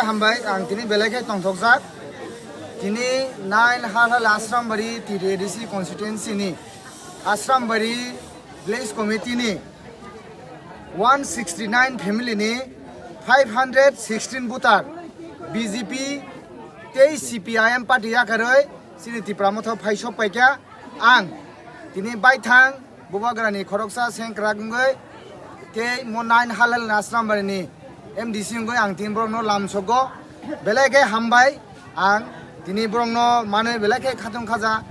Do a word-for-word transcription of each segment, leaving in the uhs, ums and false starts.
Hambai, ang tini belai khe tongthokjak. Tini nine Halhal Asrambari T T A D C constituency ni Asrambari village committee ni one sixty nine family ni five hundred sixteen voter B J P tei C P I M party yakarwi chini Tipra Motha phai sok paikha. Ang tini baithang Bubagrani khoroksa sengkrak wngwi tei mo nine Halhal Asrambari ni M D C wngwi ang tini borokno lamsogo. Belai khe hambai. Ang tini borokno manwi belai khe khatung khaja.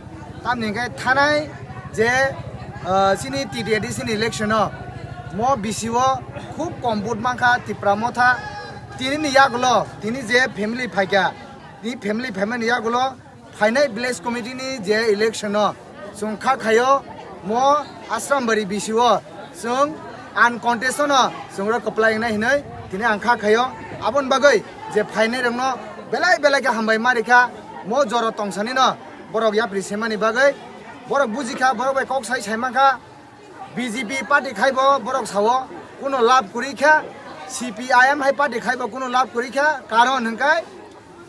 Tamni hwnkhe thanai je, ah, chini T T A D C ni election o mo B C o khub kom vote mankha Tipra Motha. Tini ni yagulo, tini je family phaikha, tini family phaimani yagulo phainai village committee ni je election o chwng kha khaio mo Asrambari B C o chwng uncontested no chwng rok kwplai wngnai hinwi tini ang kha khaio. Aboni bagwi je phainai rokno belai belai khe hambai ma rikha, mo joro tongsani no borok yapri semani bagwi borok bujikha, borok bai kok sai sai mankha. B J P party khaibo borok sao kuno lab kwrwi kha, C P I M hai party khaibo kuno lab kwrwi kha, karon hwnkhe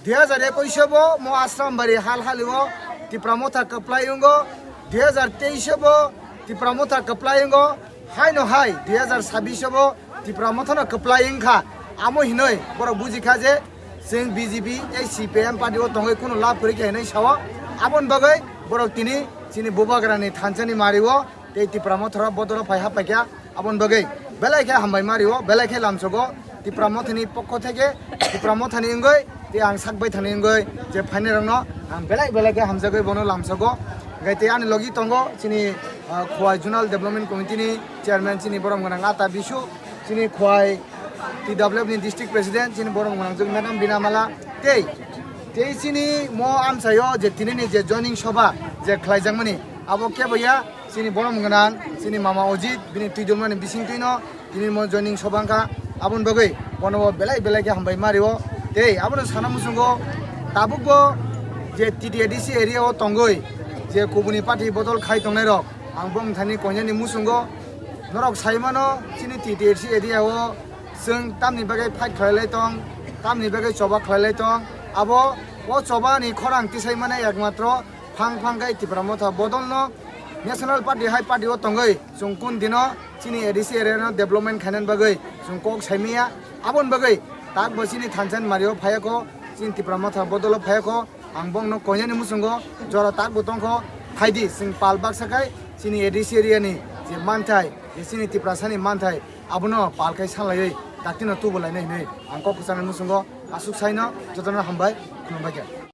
dui hajar ekwis o bo mo Asrambari hal hali o Tipra Motha kwplai wngo, dui hajar teis o bo Tipra Motha kwplai wngo, haino hai dui hajar sabis o bo Tipra Motha no kwplai wngkha. Amo hinoi borok bujikha je chwng B J P tei C P I M party o tongwi kuno lab kwrwi kha hinoi sao. Aboni bagwi borok tini chini Bubagrani thansani mari o tei Tipra Motha rok bodol o phai ha paikha. Aboni bagwi belai khe hambai ma rio, belai khe lamsogo Tipra Mothani pokho theke, Tipra Mothani wngwi tei ang sak baithani wngwi je phainai rokno ang belai belai khe hamjagwi bono lamsogo. Hwnkhe tei ani logi tongo chini, ah, Khowai Zonal Development Committee ni chairman chini borom gwnang Ata Bisu, chini Khowai T W F ni district president chini borom gwnang Madam Bina Mala tei, tei chini mo amchaio je tinini je joining soba je khlaijakmani abo kebo ya, chini borom gwnang, chini mama Ojit, bini twidulmani bisingtwino tini mo joining sobangkha. Aboni bagwi bono bo belai belai khe hambai ma rio. Tei abono sana muchungo tabukbo je T T A D C area o tongwi je kubuni party bodol khai tongnai rok, ang bongthani koinani muchungo norok sai mano chini T T A D C area o chwng tamni bagwi fight khlai lai tong, tamni bagwi choba khlai lai tong. Abo o choba ni khorang tisai mane ekmatro phang phang khe Tipra Motha bodol no National Party hai party o tongwi chwng kun dino chini A D C area no development khainani bagwi chwng kok saimaya. Aboni bagwi tak bo chini thansa ni mari o phaiya kho, chini Tipra Motha bodol o phaiya kho, ang bongno koinani muchungo jora tak bo tongkho, phaidi chwng pal baksa khai chini A D C area ni je manthai, je chini Tiprasa ni manthai abono pal khai sanlaiwi daktino tubu lainai hinwi ang kok kwchangni muchungo aswk saino jotono hambai khulumbai kha.